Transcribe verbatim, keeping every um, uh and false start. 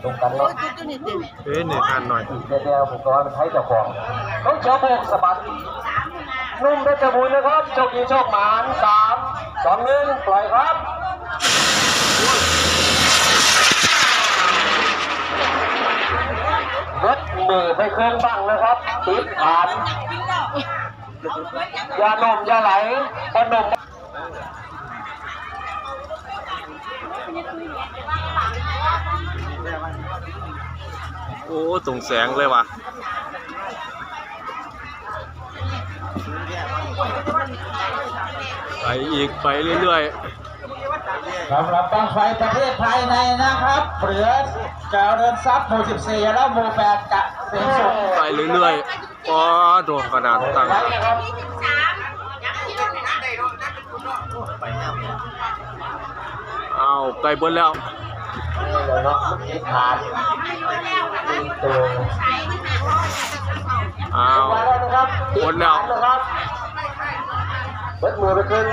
ตรงกันเนาะ เอ้ยหนึ่งพันหน่อย อีกเดียวผมก็ว่ามันไทยเจ้าของต้องเจ้าโบกสะบัดนุ่มเพชรบูรณ์นะครับโชคดีโชคหมานสามสองหนึ่งปล่อยครับรถมือไปเครื่องบังนะครับติดฐานอย่าหนมอย่าไหลพอหนม โอ้ตรงแสงเลยว่ะ ไปอีกไปเรื่อย สำหรับบั้งไฟประเทศภายในนะครับ เหลือจเจริญทรัพย์หมู่สิบสี่แล้วหมู่แปดจะสิ้นสุด ๆ ไปเรื่อยๆ ก็ดวงขนาดตั้ง ไว้นะครับ เอาใกล้เบิดแล้ว นี่แหละเนาะมันติดฐานตัว เอา มาแล้วนะครับติดฐานนะครับเบิดมือไปครึ่ง